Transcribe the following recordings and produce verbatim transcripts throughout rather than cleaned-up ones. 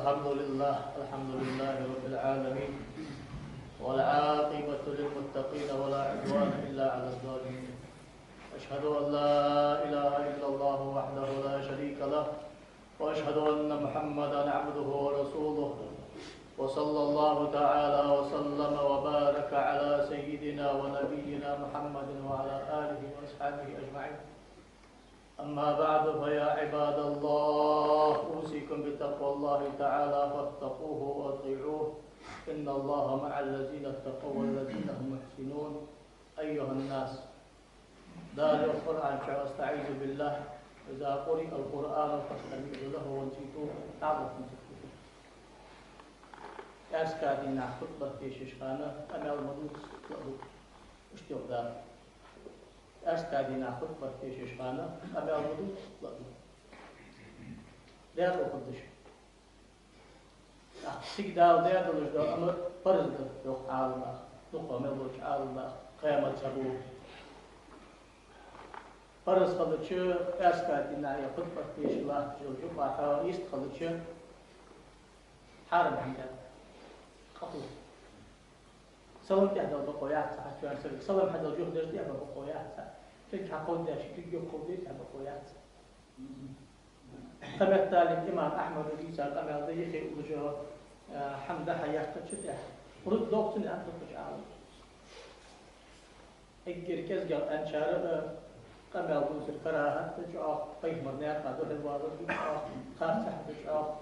الحمد لله، الحمد لله رب العالمين، والعاقبة للمتقين، ولا عدوان إلا على الظالمين. أشهد أن لا إله إلا الله وحده لا شريك له، وأشهد أن محمدا عبده ورسوله، وصلى الله تعالى وسلم وبارك على سيدنا ونبينا محمد وعلى آله وأصحابه أجمعين. أما بعد، فيا عباد الله، أوصيكم بتقوى الله تعالى فاتقوه وأطيعوه، إن الله مع الذين اتقوا والذين هم محسنون. أيها الناس، Дала йоах Къуръан чу: أستعيذ بالله، وإذا قرئ القرآن فاستمعوا له وأنصتوا لعلكم تفلحون. Пӏаьраска дийнахьа хутбат дешаш хана къамаьл ма дувца, ладувгӏа. Иштта йоах Дала. Пӏаьраска дийнахьа хутбат дешаш хана къамаьл ма дувца, ладувгӏа. Даьра хургдаш. Цига Дала даь долаш дола амар парз да, йоах Ӏаламнаха, дукха мел долча Ӏаламнаха, кхаь мазхӏабо. Парз хилча, пӏаьраска дийнахьа хутбат дешаш латташ йола жукъа хьо йист хилча, хьарам хӏама да, къахьо. Салам тӏехьадала бокъо яц хьа, хьачуяр сарг салам хьадала юхадеш тӏехьа бокъо яц хьа. Кулг хьакховдадеш, кулг юхакховдадеш тӏехьа бокъо яц хьа. Тха меттала имам Ахьмада дийца къамаьл да, йихе уллаш йола, э, хӏама да хьа яхача тӏехьа. Рузба дохцун аьнна дукхача Ӏаламнаха. Эггара кӏезигагӏа аьнначар, э, къамаьл дувцар карахӏат да чӏоагӏа, пайхамара наькъа духьал валар да чӏоагӏа, харцахьа да чӏоагӏа,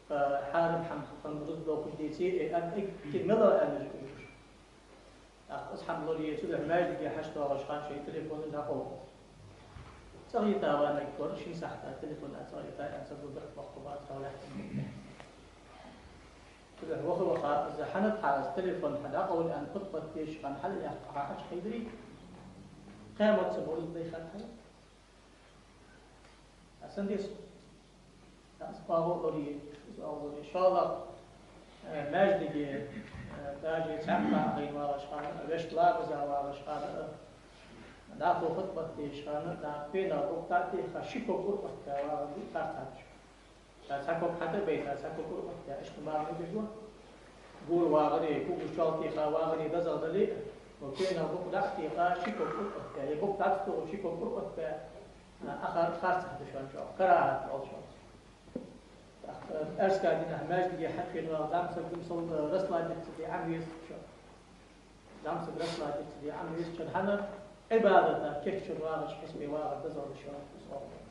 э, хьарам хӏама хинна рузба дохаш деце, э, аьнна эггара мел аьннача уж. ТӀаккха из хӏама лорае, цудухьа маьждиге хьачудоагӏача хана шоай телефонаш дӏакховда. ЦӀагӏа йита ваьннар вар, шин сахьата телефон а цӏагӏа йита, аьнна, са гу дакъа баккха бац, хьалаьхкина. Цудухьа ваха-ваха, из хӏанз хьа из телефон хьа дӏакъовла аьнна, хутбат дешаш хана хьалъяьккха хьа хьачухайдаре, кхаь мазхӏабо из дай хатта хьа. Асан дес. Из оагӏув лорае, из оагӏув лорае. Иншаллахӏ, э, маьждиге, э, даже цхьаькха а хайна вагӏаш хана, вешта ламаза вагӏаш хана, дӏахо хутбат дешаш хана, дӏа пенал букъ тӏа а теха, ши ког Къуръан оттабаь вагӏар да харцахьа. Цхьа ког хьатӏабайта, цхьа ког Къуръан оттабаь, иштта ма мегаш ва. Гур вагӏаре, кугаш чол теха вагӏаре дезагӏа дале а, ва пенал букъ дӏа а теха, ши ког Къуръан оттабаь, е букъ дӏа ца тохаш, ши ког Къуръан оттабаь, а, ахар харцахьа да шоана чӏоагӏа, карахӏат да шоана. ТӀаккха, э, пӏаьраска дийнахьа маьждиге хьатӏавена вагӏа зӏамсаг, зӏамсаг, э, расслабиться де Ӏомаве цо. Зӏамсаг расслабиться де Ӏомаве цо, хӏана, Ӏибадата кийччура вагӏача хьисапе вагӏар дезагӏа да шоана, из оагӏув.